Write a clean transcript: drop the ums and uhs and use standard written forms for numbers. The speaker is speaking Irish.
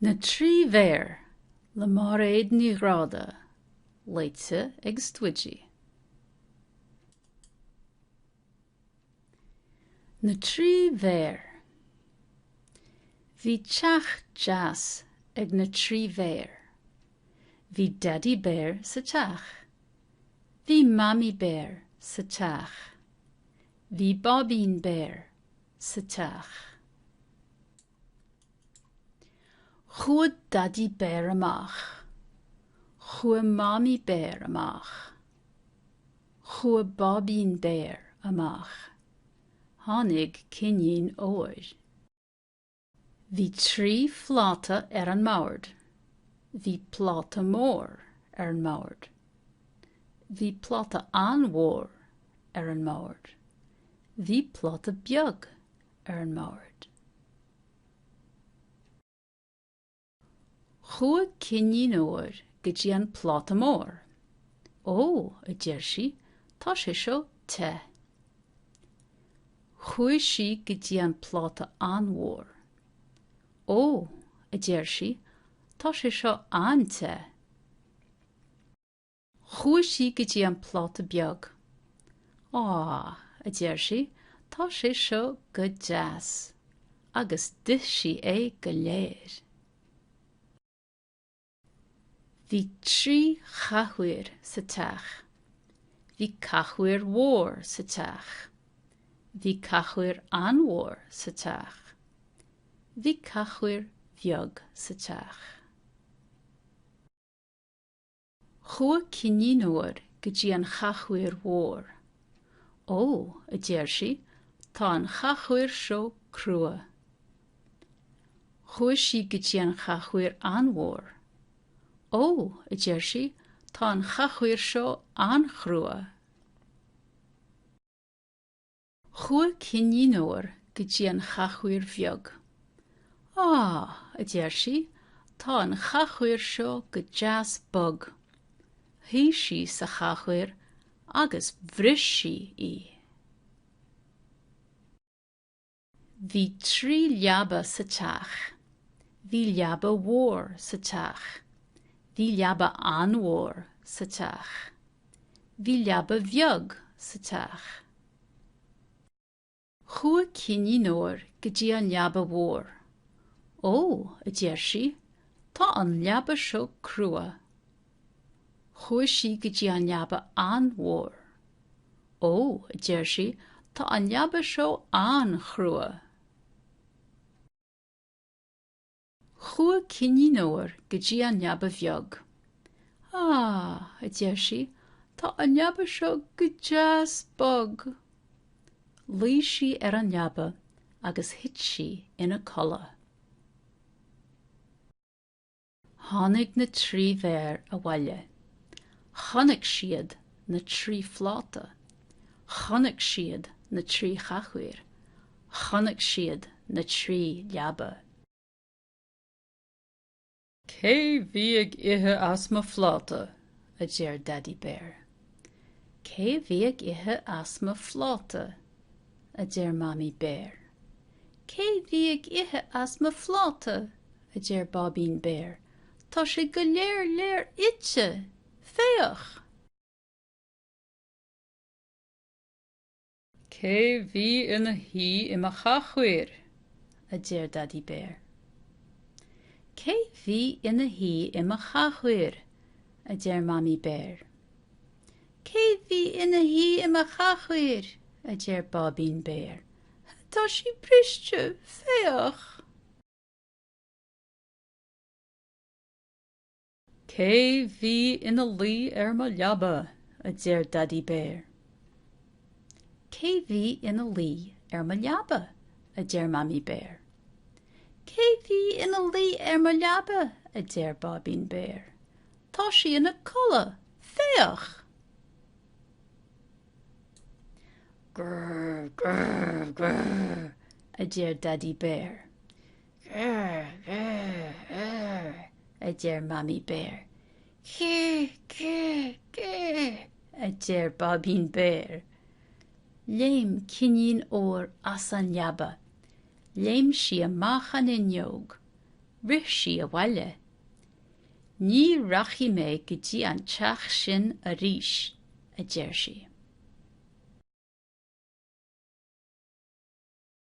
Na Trí Bhéar le Máiréad Ní Ghráda, léite ag Stwidgie. Na Trí Bhéar Bhí teach deas ag na trí bhéar. Bhí Daidí Béar sa teach. Bhí Mamaí Béar sa teach. Bhí Báibín Béar sa teach. Chuaigh Daidí Béar amach. Chuaigh Mamaí Béar amach. Chuaigh Báibín Béar amach. Tháinig Coinín Óir. Bhí trí phláta ar an mbord. Bhí pláta mór ar an mbord. Bhí pláta an-mhór ar an mbord. Bhí pláta beag ar an mbord. Chuaigh Coinín Óir go dtí an pláta mór. Ó, a deir sí, tá sé seo te. Chuaigh sí go dtí an pláta an-mhór. Ó, a deir sí, tá sé seo an-te. Chuaigh sí go dtí an pláta beag. Á, a deir sí, tá sé seo go deas. Agus d'ith sí é go léir. Bhí trí chathaoir sa teach. Bhí cathaoir mhór sa teach. Bhí cathaoir an-mhór sa teach. Bhí cathaoir bheag sa teach. Chuaigh Coinín Óir go dtí an chathaoir mhór. Ó, a deir sí, tá an chathaoir seo crua. Chuaigh sí go dtí an chathaoir an-mhór. Ó, a deir sí, tá an chathaoir seo an-chrua. Chuaigh Coinín Óir go dtí an chathaoir bheag. Á, a deir sí, tá an chathaoir seo go deas bog. Shuigh sí sa chathaoir agus bhris sí í. Bhí trí leaba sa teach. Bhí leaba mhór sa teach. Bhí leaba an-mhór sa teach. Bhí leaba bheag sa teach. Chuaigh Coinín Óir go dtí an leaba mhór. Ó, a deir sí, tá an leaba seo crua. Chuaigh sí go dtí an leaba an-mhór. Ó, a deir sí, tá an leaba seo an-chrua. Chuaigh Coinín Óir go dtí an leaba bheag. Á, a deir sí, tá an leaba seo go deas bog. Luigh sí ar an leaba agus thit sí ina codladh. Tháinig na trí bhéar abhaile. Chonaic siad na trí phláta. Chonaic siad na trí chathaoir. Chonaic siad na trí leaba. Cé bhí ag ithe as mo phláta? a deir Daidí Béar. Cé bhí ag ithe as mo phláta? a deir Mamaí Béar. Cé bhí ag ithe as mo phláta? a deir Báibín Béar. Tá sé go léir léir ite! Féach! Cé bhí ina shuí i mo chathaoir? a deir Daidí Béar. Cé bhí ina shuí i mo chathaoir? a deir Mamaí Béar. Cé bhí ina shuí i mo chathaoir? a deir Báibín Béar. Tá sí briste, féach! Cé bhí ina luí ar mo leaba? a deir Daidí Béar. Cé bhí ina luí ar mo leaba? a deir Mamaí Béar. Cé bhí ina luí ar mo leaba? a deir Báibín Béar. Tá sí ina codladh, féach! Grr, grr, grr, a deir Daidí Béar. Grr, grr, grr, a deir Mamaí Béar. Grr, grr, grr, a deir Báibín Béar. Léim Coinín Óir as an leaba. Léim sí amach an fhuinneog. Rith sí abhaile. Ní rachaidh mé go dtí an teach sin arís, a deir sí.